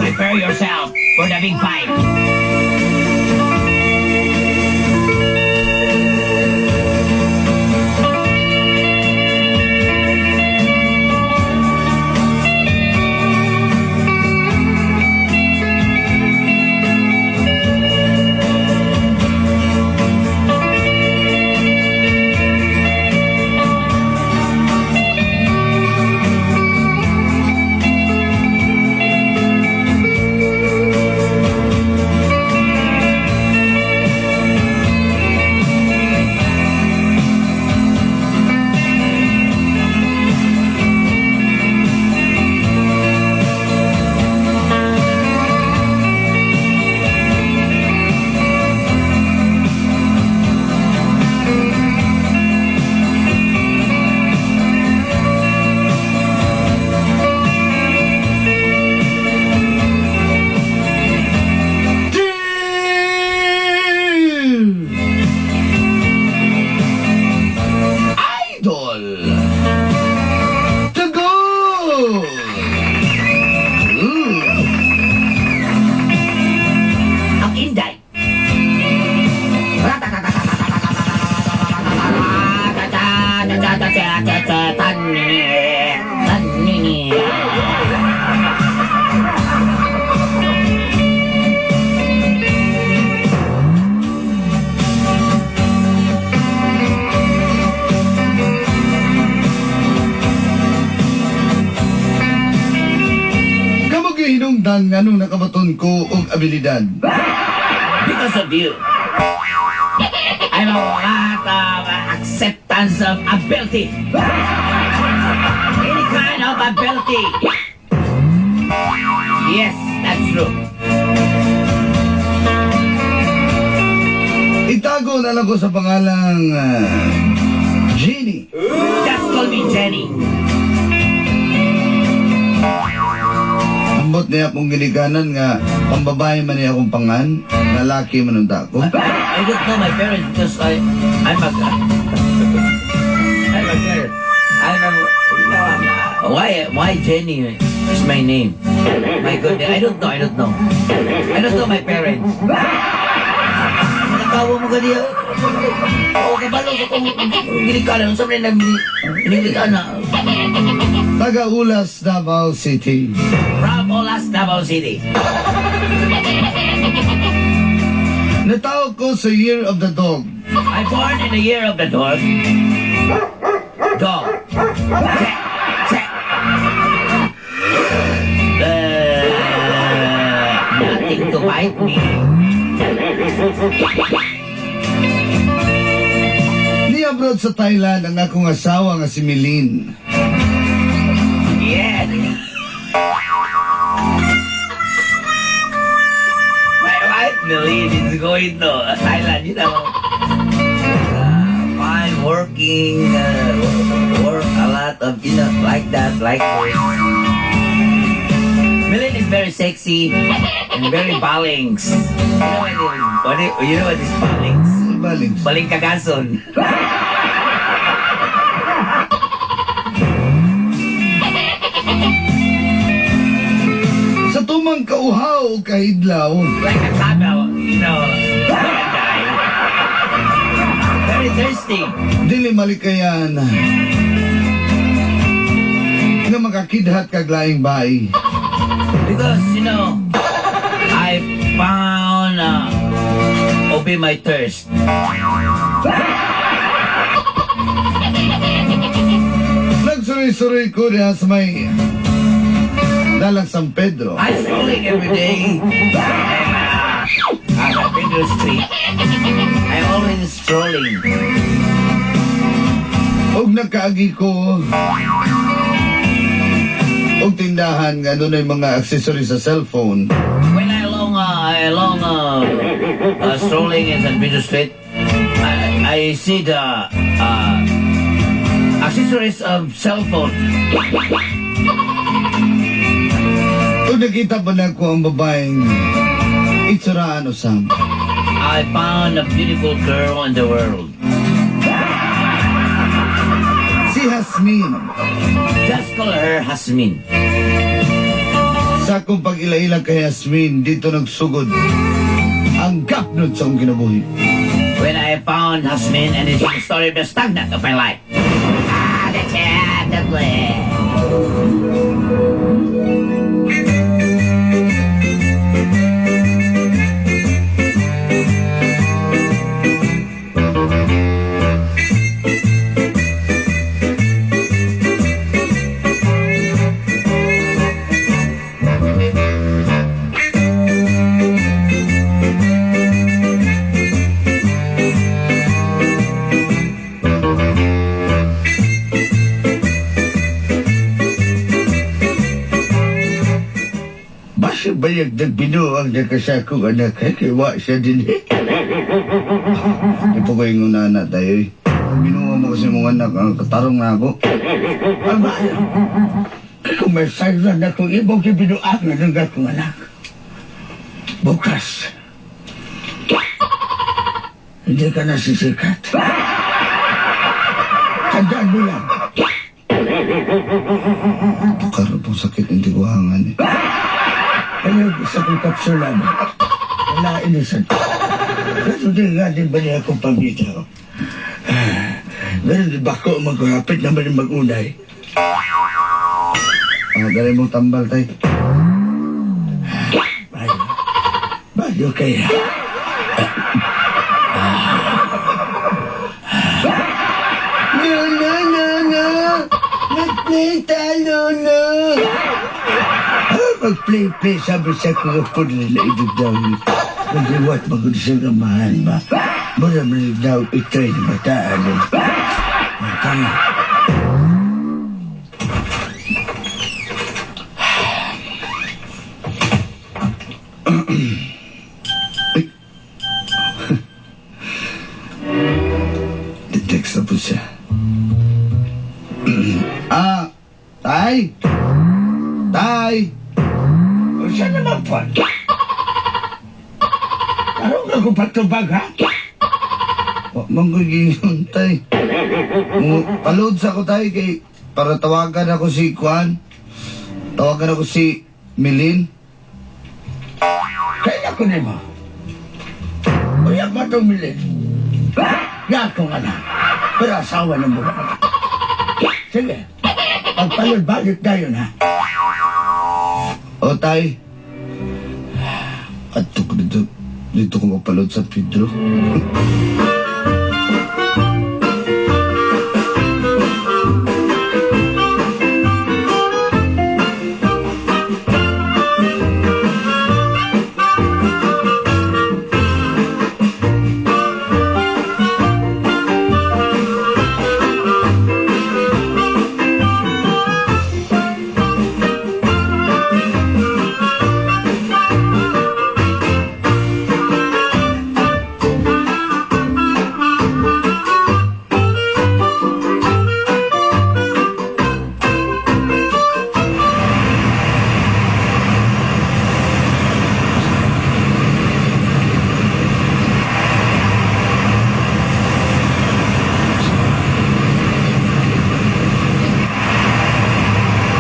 Prepare yourself for the big fight. Dear Idol to go! Ooh. Ang Inday. Kamo gihinungdan nganong nakabaton ko og abilidad. Because of you. I'm a lot of acceptance of ability. Any kind of ability. Yes, that's true. Itago na lang ko sa pangalang Jenny. Just call me Jenny. Ambot niya akong ginikanan nga pambabae man niya akong pangan, lalaki man unta ko. I don't know my parents because I'm a girl. I'm a no, I'm, why Jenny is my name? My goodness, I don't know, I don't know. I don't know my parents. Nakawa mo gani. Oo, kabalo sa kong ginikanan. Unsa man nang ginikanan? Taga Ulas, Davao City. From Olas, Davao City. Natawag ko sa Year of the Dog. I born in the year of the dog. Dog. Check. Check. Nothing to bite me. Ni-abroad sa Thailand ang akong asawa nga si Milin. Yes. My wife Milene is going to Thailand. Fine working, work a lot of, like that, like this. Milene is very sexy and very balings. You know what is balings? Balings. Baling kagason. Sa tumang kauhaw o kahidlaw, Like a camel, like a guy. Very thirsty. Dili malikayan nga makakidhat kag laing bae. Because I found obey my thirst. Nagsuroy-suroy ko diha sa may dalang San Pedro. I strolling every day. And, at Pedro Street. I'm always strolling. Og nagkaagi ko og tindahan nga dunay mga accessories sa cellphone. When I long strolling in San Pedro Street, I see the accessories of cell phone. Ug nakita pa na ko ang babaeng itsuraan usab. I found a beautiful girl in the world. Si Hasmin. Just call her Hasmin. Sa akong pag-ila-ila kay Yasmin, dito nagsugod ang gapnod sa akong kinabuhi. When I found Hasmin and it's the story of the stagnant of my life. Ah, that's it, that's it. Basta bayag nagbinuang na kasakong anak, eh, kay wa siya din eh. Di po ko yung una tayo eh. Binuha mo kasi mong anak, ang katarong na ako. Aba, kung may sayran na kung ibong gibinuang na ng akong anak. Bukas, hindi ka nasisikat. Tandaan mo lang. Karoon pong sakit ng tiguangan eh. Ano sa kong kapsulan? Wala inisan. Pero di nga din ba niya akong pambitaw? Ah, meron di ba ako maghapit naman yung mag-unay? Ah, dali mong tambal tay. Bayo. Bayo kaya. No, no, no, no! Mag-play tayo, no! Ah, mag-play-play sabi sa ko po nila ibig daw. Magiwat magod sa amahan ba? Mura man daw ito'y na bataan. Matang. Text na po siya. Ah, tay! Tay! O siya naman po. Karong ka kong patubag, ha? Wa man ko giingon, tay. Palod sa ko, tay, kay para tawagan ako si Kwan. Tawagan ako si Milin. Kaya ko nimo. Uyak ba itong milin? Ya akong anak. Pero asawa ng buwan. Sige. Pagpalod-balik tayo na. O, tay. Adto ko dito. Dito ko magpalod sa Pedro.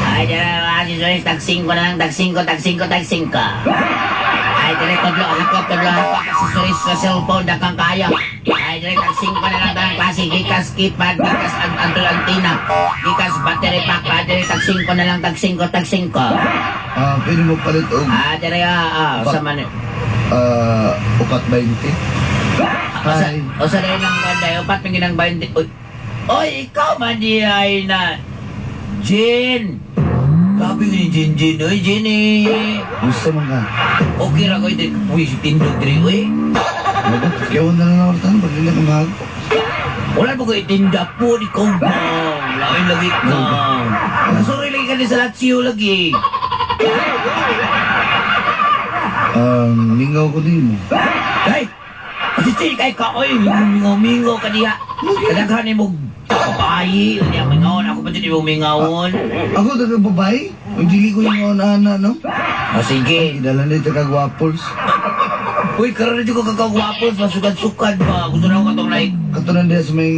Ay, dyan na mga accessories, tag 5 na lang, tag 5, tag 5, tag 5. Ay, dire, tudlo hakop, tudlo hakop, accessories sa cellphone, dakang kaya. Ay, dire, tag 5 na lang, tanang klase, gikas keypad, gikas antol antina, gikas battery pack, ah, dire, tag 5 na lang, tag 5, tag 5. Ah, pwede mo palit og Ah, dire, sa man, upat 20. Osa, Hi. osa rin ang ganda, upat pinginang 20. Uy, oy, ikaw man di ay na. Jin! Sabi ko ni Jin Jin, oy, Jenny. Gusto man ka. Okay ra ko ito. Uy, si Tindog diri, uy. Ano? Kaya na lang ako tanong, pag hindi ka mahal ko. Wala ba ko itinda po ni Kong Bong. Lain lagi ka. Sorry lagi ka ni sa Lazio lagi. Mingaw ko din mo. Ay! Kasi kay ka, oy. Mingaw-mingaw ka diha. Kadaghan ni mo babae. Unya, mingawon. Ako pa dyan yung mingawon. Ako taga babae? Hindi ko yung ana, no? O sige. Ay, dala nito kag waffles. Uy, karon dito ko kakagwapos, masugad-sugad ba? Gusto na ako katong like. Katunan diya sa may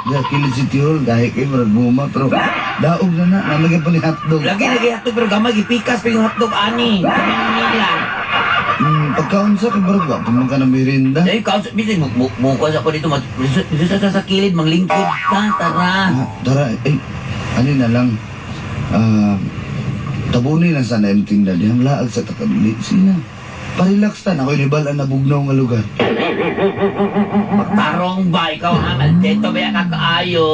diya Kilid City Hall, dahil kay murag guma, pero daog na na, namagyan pa ni hotdog. Lagi lagi hotdog pero gamay gipikas pa yung hotdog ani. Kami nila. Pagkaunsa kay murag wa pa man ka na merienda. Dahil ka bisin mo mo ko sa ko dito sa kilid manglingkod ka, tara. Ah, tara, eh, ano na lang, ah, tabunin lang sana yung tinda diyan, laag sa takadili, sina. Parelax ta, ako inibalaan na bugnaw nga lugar. Magtarong ba ikaw ha? Maldito ba ka kaayo?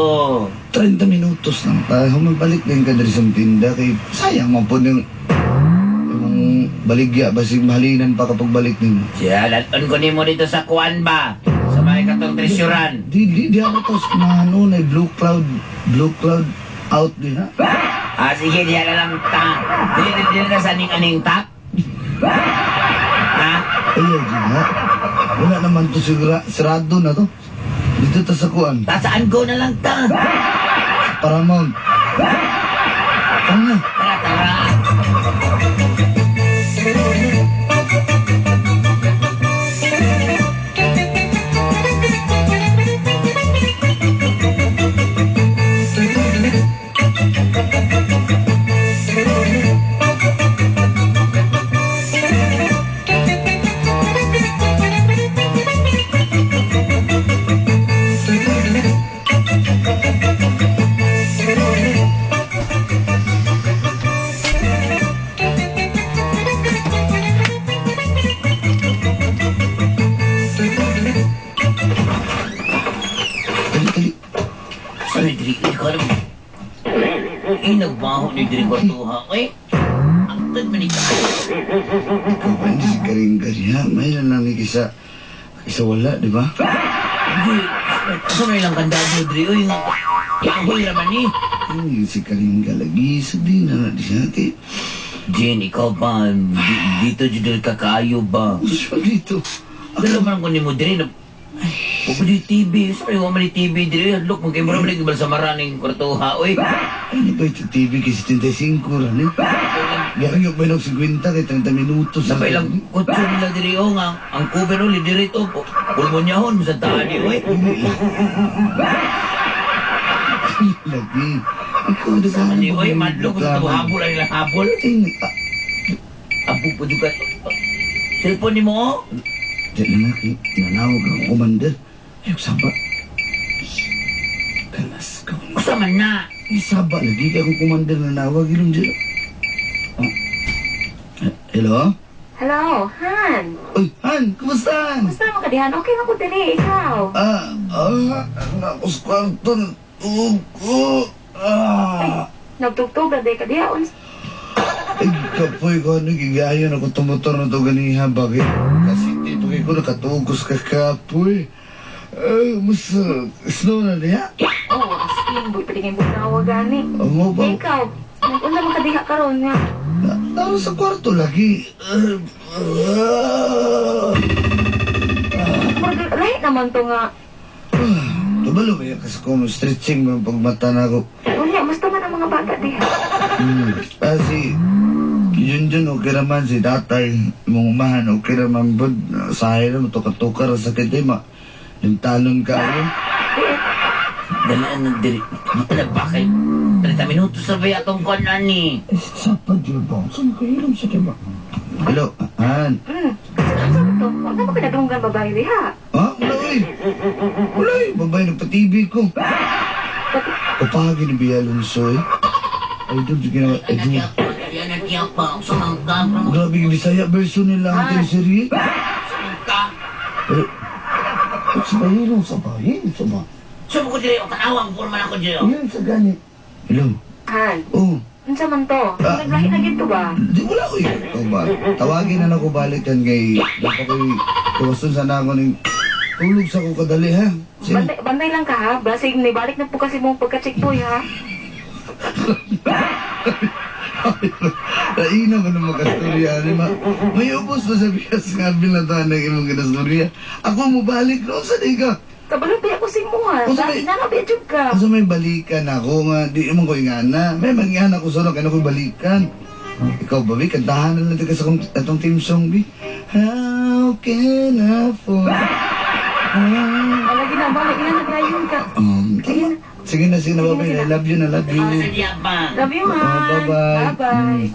30 minutos lang tayo, humabalik din ka diri sa tinda, kay sayang man po yung baligya, basig mahalinan pa kapag balik nimo. Siya, laton ko nimo dito sa kuan ba? Sa may katong treasuran. Di ako to sa ano, na blue cloud out di ha. Ah, sige, diya na lang ta. Dili, dili, dili na sa aning-aning tap. Ha? Ayaw di ha. Wala naman to sigura, sarado na to. Dito ta sa kuan, Ta, saan go na lang ta? Paramount. Tara na. Tara, tara. Dali, dali. Sorry, dili, dili ko alam. Eh, nagbaho ni dili kwartuha. Eh, ang tad man ikaw. Ikaw ba hindi si Karing Kariha? May na lang ni kisa, kisa wala, di ba? Hindi, asa may lang kandado dili. Uy, nga. Kahoy raman ni. Hindi si Karing lagi, sa di na na di siya. Kay, Jen, ikaw ba? Dito jud ka kaayo ba? gusto dito. Dalo man ko nimo diri na. Huwag mo di TV. Sorry, huwag mo di TV diri. Look, magkay mura man gibal sa maraning kwartuha, oy. Ano ba ito TV kay 75 ra ni? Gahangyo ba ng 50 kay 30 minutos? Sa ilang kutso nila diri oh nga ang cover oh diri to. Pulmonyahon sa taani oy. Lagi. Ikaw na sana. Ani oy madlok sa to habol ang ilang habol. Abo po juga. Cellphone nimo oh. Di na na, kay nanawag ang commander. Ayok, saba. Kalas ka. Usa man na. Isaba lagi kay akong commander nanawag. Ilong dyan. Oh. Hello? Hello, Han. Uy, Han, kumusta Han? Kumusta mo ka dihan? Okay lang ko diri, ikaw. Ah, ah, ako sa kwarto. Tulog ko. Ah. Nagtugtog na day ka diha. Ay, kapoy ko, ano, gigayon ako tumotor na to ganiha, bakit? Kasi dito kay ko nakatugos ka kapoy. Ay, mas snow na niya. Oh, as in, boy, pwede kayong bunawa gani. Ang mo ba? Ikaw, nag-unsa man ka diha karon nga? Naro sa kwarto lagi. Ah, ah. Murag lahi naman to nga. Tubalo ba yan kasi kung stretching mo pagmata na ako. Unya, musta man ang mga bata diha? Kasi, yun yun, okay naman si tatay, mong umahan, okay naman bud. Sahay na, matuka-tuka, sakit eh, ma. Limtanon ka, ano? Eh, Dalaan na diri. Ano ba kay 30 minutos sa ba atong kon ani. Sapa, Jubong. Saan ka ilong sa diba? Hello, Han. Unsa man to? Unsa man ka nadunggan babae diha? Ha? Wala eh. Wala eh. Babae, nagpa-TV ko. Kapagi ni Bea Alonso eh. Ay, doon, sige na. Ay, doon. Grabe yung Bisaya version nila ang teleserye. Pero, sa bahin, sa bahin, sa bahin. Sa ko diri o tanawang forma na ko diri. Yan, sa gani. Hello. Han, Oh. unsa man to? Ah. Naglahi na gid to ba? Di, wala ko eh. Ikaw ba? Tawagin na ako balik yan kay... Dapat ko'y tuwason sana ako ng... Tulog sa ko kadali ha. Sino? Bantay, bantay lang ka ha. Basig nibalik na po kasi mong pagka-check boy ha. Raina ko na makastorya. Di ba? May ubos pa sa biyas nga binatahan ng imong kinastorya. Ako mo balik no? Sa di ka? Kabalo ba ako si mo ha? Unsa Dati na na jud ka. Asa may balikan ako nga. Di naman ko ingana. May mangana ko sa kaya ko balikan. Ikaw ba, Bi? Kantahan na lang ka sa atong team song, Bi. How How can I afford? Lagi na, balik na naglayon ka. Tama. Sige na, bye-bye. I love you na, love you. Sige pa. Love you, Han. Bye-bye. Bye-bye.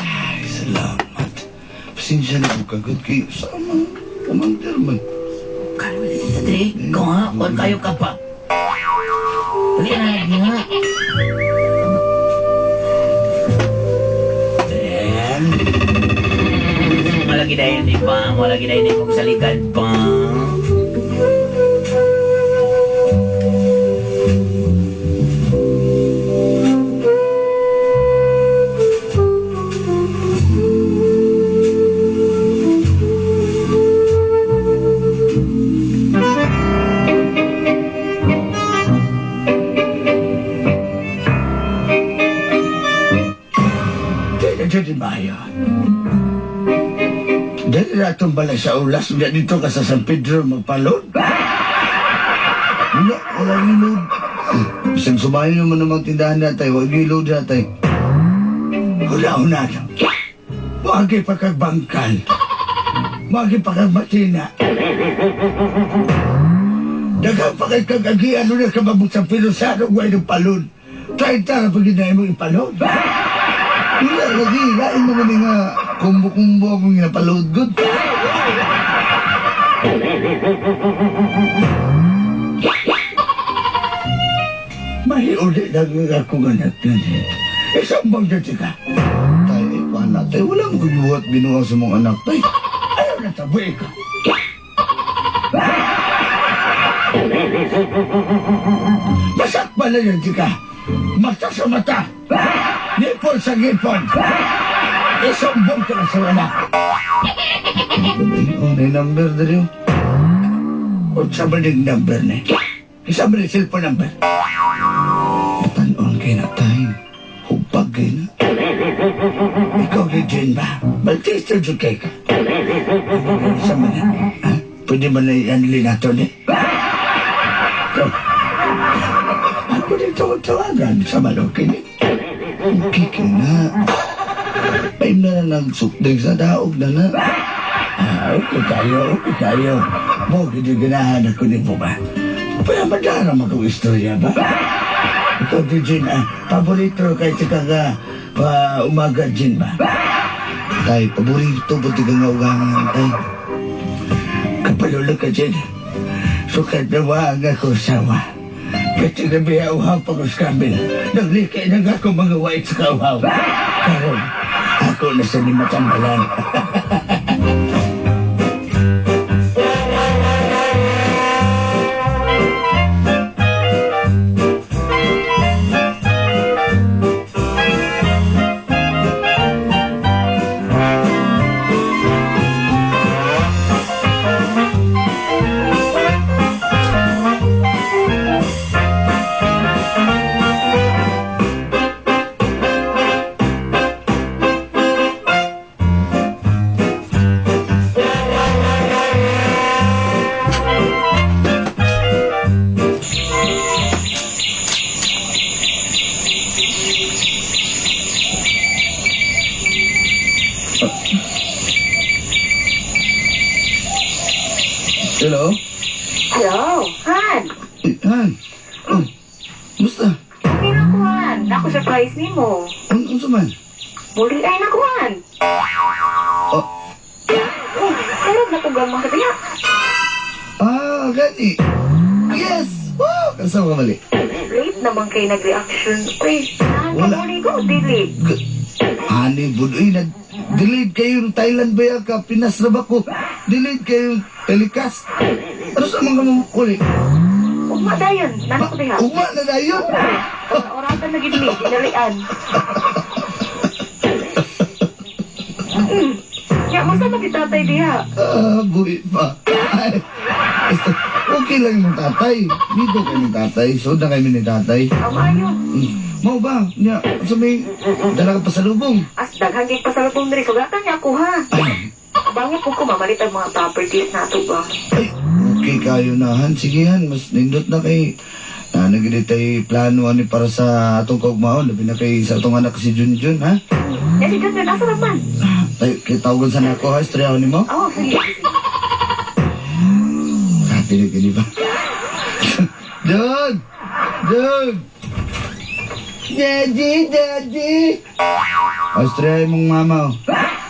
Ay, salamat. Pasensya na ako kagad kayo. Sama, commander man. Kano dito dre? Ikaw ha? Kung kayo ka pa. Dali na, nga. Then, malagi dahil di ba? Malagi dahil di kong saligan pa. Dili maayo. Dili na itong balay sa ulas. Hindi dito ka sa San Pedro magpalod. Wala, wala yung load. Bisag sumayon naman namang tindahan natay. Huwag yung load natay. Wala na. Wagi pa kag bangkal. Wagi pa kag matina. Daghang pa kay kag agian na ka mabot sa Pilosano way ng palod. 30 na pag ginay mo ipalod. Wala lagi. Lain naman ni nga kumbo-kumbo akong ginapaload good. Mahiuli lang ako nga natin. Isang bang dyan ka? Tay, eh, paano tay? Wala mo kuyuhat binuha sa mong anak, tay. Ayaw na tabi ka. Masakpan na yun ka. Mata sa mata. Ngipon sa ngipon. Isumbong ka na sa anak. Oh, may number dali. Unsa man yung number ni? Isa man yung cellphone number. Patanon kay na, tay. Hupag kay na. Ikaw ni Jane ba? Maltester jud kay ka. Sa man na? Ha? Pwede ba na i-unli nato ni? Ako dito tawagan sa malaki ni. Okay kay na. Paim na na nagsukdeg sa daog na na. Ah, okay kayo, okay kayo. Mo gid ganahan ako ni mo ba? Pero madara mo kong istorya ba? Ikaw di Jane, paborito kay tika nga pa umaga Jane ba? Tay, paborito po tika nga ugangan, tay. Kapalulo ka Jane. Sukat na waang ako sawa. Pwede na biya uhaw pa ko sa kamil. Naglikay na nga ako mga white sa kauhaw. Karon, ako na sa limatambalan. Hello? Hello, Han. Eh, Han. Oh, musta? Okay na ko, Han. Ako surprise ni mo. Unsa man? Muli ay na ko, Han. Oh. Oh, sarap na ko gamang sa tiya. Ah, gani. Yes! Wow! Kasama ka mali. Late naman kay nag-reaction. Uy, Wala. muli ko, dili. Ani, budoy, nag-delayed kayo ng Thailand ba ya ka? Pinas na ba ko? Delayed kayo telecast. Ano sa mga mamukuli? Ugma dayon, nana ko diha. Ugma na dayon. Oratan na gid mi, dinalian. Ya, musta man si tatay diha? Ah, buhi pa. Ay, basta, okay lang yung tatay. Dito kayo ni tatay. So na kami ni tatay. Ang ayo. Mau ba? Nya, sa may dala ka pa sa lubong. As daghan kay pasalubong diri sugatan niya ako ha. Ay, Bango po ko mamalit ang mga properties nato ba. ay, okay kayo na han. Sige han, mas nindot na kay na nagilitay plano ani para sa atong kaugmaon, labi na kay sa atong anak si Junjun, ha? Ya si Junjun asa naman? Tay, kay tawagan sa nako ha, istorya ni mo. Oh, Sige, sige. Happy na gani ba? Dog! Dog! Daddy! Daddy! Austria mong mama, oh.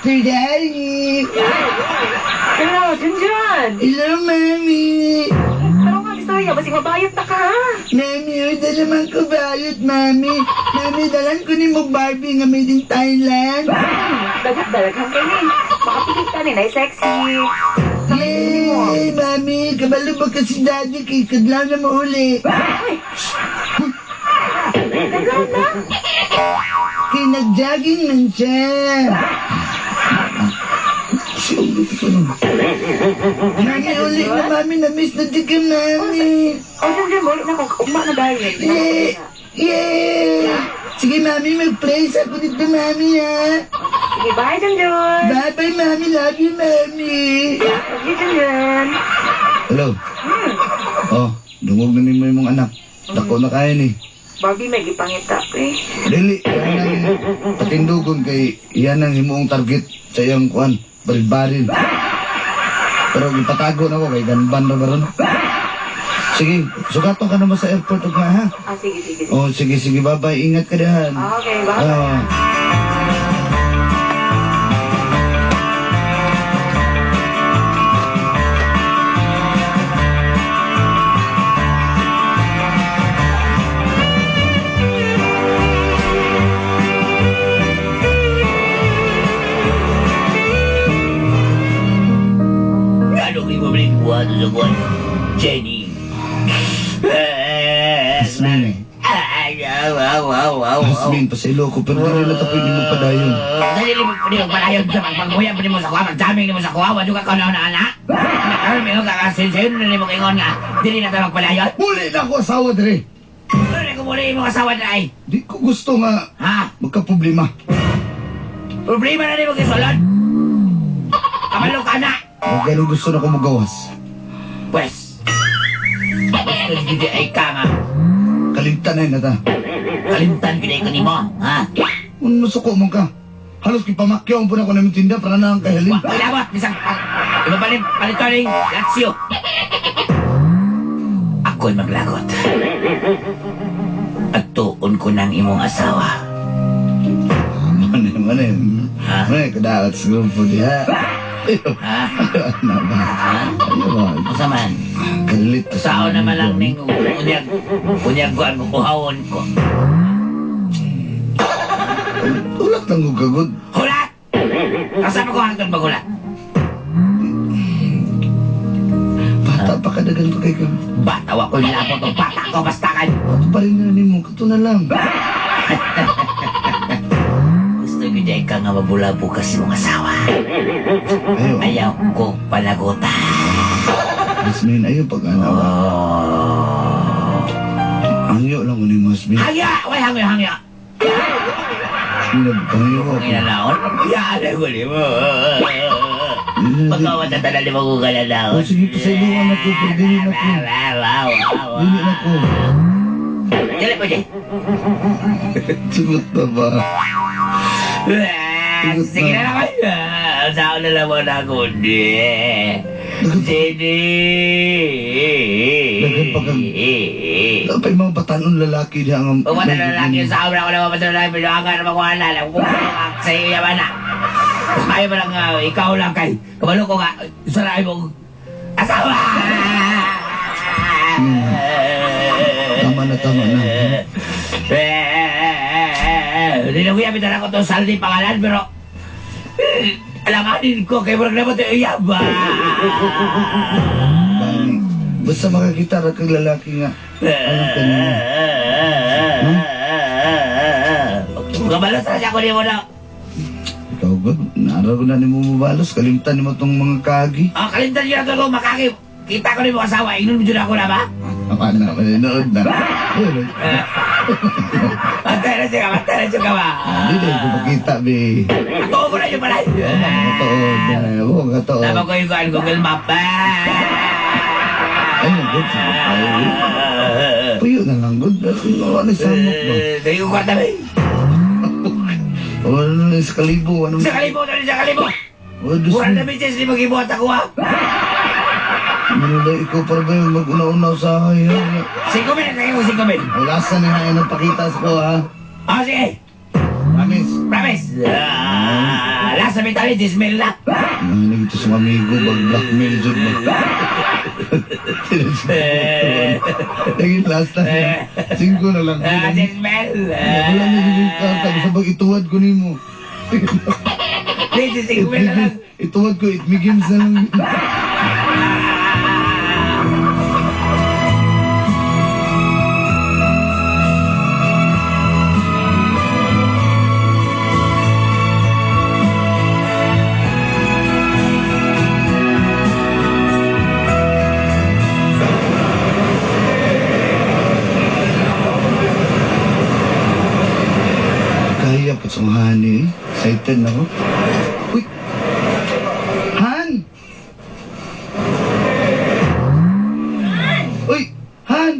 Si Daddy! Hello, Junjun! Hello, Mami! Pero nga, istorya, basig mabayot na ka, ha? Mami, oy, dala man ko bayot, Mami. Mami, dalan ko ni mo Barbie nga made in Thailand. Dagat-dalaghan kayo ni. Makapilit ka ni, na sexy. Yay, Mami! Kabalo ba ka si Daddy kay kadlaw na mo uli? Ay! Kadlaw na? Kay nag-jogging man siya. Si ulit ko nun. Mami, uli na, Mami. Na-miss na di ka, Mami. Oh, Junjun, ulit na ko. Ugma na dahil. Yay! Yay! Sige, Mami, mag-play sa ako dito, Mami, ha? Sige, bye, Junjun! Bye-bye, Mami. Love you, Mami. Love you, Junjun! Hello. Oh, dungog na nimo imong anak. Dako na kayo ni. Barbie, may gipangita ko eh. Dili, yan ang patindugon kay yan ang himuong target sa iyang kuan, baril-baril. Pero gipatago na ko kay ganban na baron. Sige, sugato ka naman sa airport ug ha. Ah, sige, sige, sige. Oh, sige, sige, bye-bye. Ingat ka dihan. Okay, bye. Oh. Ano kayo mabalik buwan sa buwan? Jenny. Hasmin. Hasmin, pasilo ko, pero dili na ta pwede mo padayon. Dali mo pwede mo padayon sa pagpagbuya, pwede mo sa kuha, pagdaming mo sa kuha, wala ka kaunaw na anak. Nakaroon mo kakasinsayon na mo kaingon nga, dili na ta magpadayon. Muli na ako asawa dire. Dili ko muli mo asawa dire. Di ko gusto nga Ha? magka-problema. Problema na nimo kisulod. Kabalo ka na. Huwag ganun gusto na ko magawas. Pwes, gusto gid ay ka nga. Kalimtan na yun na ta. Kalimtan gid ay ko nimo, ha? Kung masuko mo ka. Halos kipamakyaw po na ako namin tinda para na ang kahalin. Wa, ilabot, bisang ibabalim, palitoring, Lazio. Ako'y maglagot. At tuon ko ng imong asawa. Mane, mane. Ha? Mane, kadalat sa grupo diha. Ha? Ano ba? Ha? Ano ba? Unsa man? Kalit. Sao naman lang ning unyag unyag kuan ko kuhawon ko. Ulat lang ko kagod. Hulat! Kasama ko hangtod magulat. Bata pa kadagan pa kay ka. Bata wa ko'y labot og bata ko basta kay. Ato pa rin na nimo, kato na lang. Gusto ko dyan ka nga mabulabo kasi mong asawa. Ayaw. Ayaw ko palagutan. Hasmin, ayaw pag anawa. Oh. Hangyo lang ko ni mo, Hasmin. Hangya! Way hangyo, hangya! Hasmin, nagpangyo ko. Ang inalaon? Yan ko ni mo. Pagkawa na tanan ni mo kung kalalaon. Oh, sige, pasayloan ako, pero dili na ko. Dili na ko. Dili po, Jay. Sugot na ba? Sige na naman. Saan na lang mo na kundi. Jenny. Daghan pa kang- Dapat mga batanon lalaki diha nga. Huwag na lalaki sa obra ko na mga lalaki pero ang naman ko na lang kung sa iyo yaman na. Mas maayo pa lang ikaw lang kay kabalo ko nga saray mong asawa. Tama na, tama na. Hindi na kuya, bitara ko itong saldi pangalan pero alanganin ko kay murag naman ito iyaba. Gani. Basta makakita ra kag lalaki nga. Alam ka niya. Kabalo sa siya ko ni mo na. Ikaw god, naara ko na nimo mobalos, kalimtan nimo tong mga kagi. Ah, kalimtan niyo na ito makaki. Kita ko ni mo asawa, ingnon mo dyan ako na ba? Tama na, maninood na. Ayun, Antay na siya, antay na siya ka ba? Hindi na ko makita, be. Ato ko na yung balay. Katuod na, oo, katuod. Tama ko yung Google Map. Ay, good. Ay, puyo na lang, good. Wala na samok ba? Sige ko kwarta, be. Wala na sa kalibo. Ano Sa kalibo, dali sa kalibo. Oh, dos Mura mil. na bitches, di mo gibuhat ako ha. Manulay, ikaw para ba yung mag-una-una sa akin? 5,000, lagi mo 5,000. Wala sa na nga nagpakita sa ko ha. Ah, sige. Promise. Promise. Ah, last na bitali, 10,000 na. Ano ito sa amigo, bag blackmail dyan ba? Lagi last time. 5 na lang. Ah, 10,000. Wala na yung karta. Gusto bang ituwad ko nimo? Please, 5,000 na lang. Ituwad ko, it begins na lang. Kaya po sa honey. Excited na ako. Uy! Han! Uy! Han!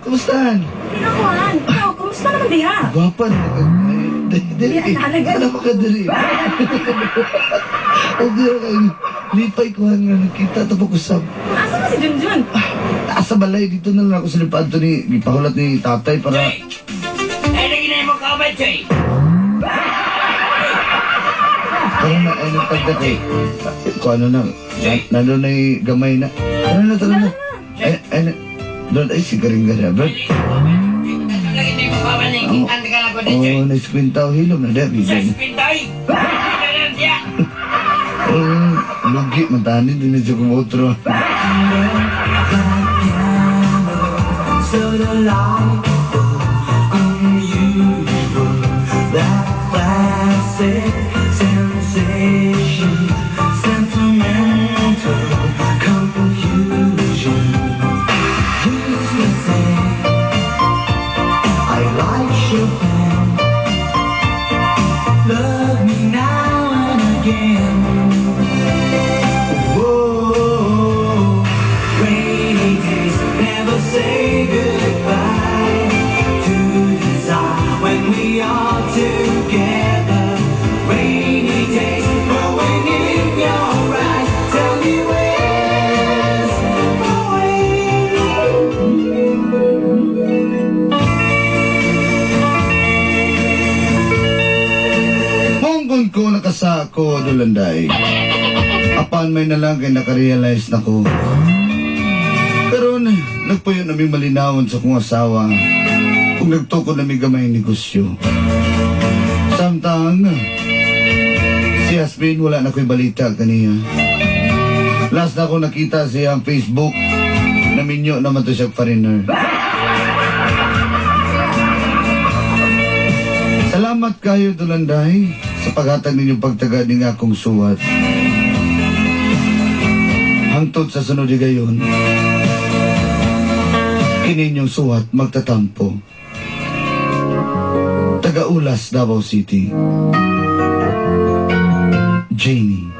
Kumusta Han? Hindi ako, Han. Ikaw, kumusta naman diha? Gwapa na. Dili. Di, nalaga. Ano pa ka dili? Okay, okay. Lipay ko Han nga nakita ito pa kusab. Asa ka si Junjun? Asa balay dito na lang ako sa lipato ni gipahulat ni tatay para Ay, lagi na mo kaubay, Choy. Tara na, ay nagtagda kay kung ano na, nandun na yung gamay na. Tara na, tara na. Ay, ay, na. Doon, ay, si Garing Gara, bro. Lagi na mo kaubay, nangkitan ka lang ko din, Choy. Oh, na-squintaw, hilom na, dahil. Sa spintoy. Siya. Oh, lugi, mantanin din medyo kumotro. So delightful, unusual, that classic sensation, sentimental confusion. Used to say, I like Chopin. Love me now and again. Whoa, rainy days never say goodbye to desire when we are together. Rainy days growing in your eyes. Tell me where's going. Mongkon ko nakasako, Dulanday. Apan may nalang kay nakarealize na ko. Karon, nagpuyo nami malinawon sa kong asawa kung nagtukod nami gamay negosyo. Samtang, si husband wala na ko'y balita kaniya. Last na ako nakita siya ang Facebook, naminyo naman to siya foreigner. Salamat kayo, Dulanday, sa paghatag ninyong pagtaga ni nga akong suwat. Hangtod sa sunod gayon, kininyong suwat magtatampo. Tagaulas, Davao City. Jamie.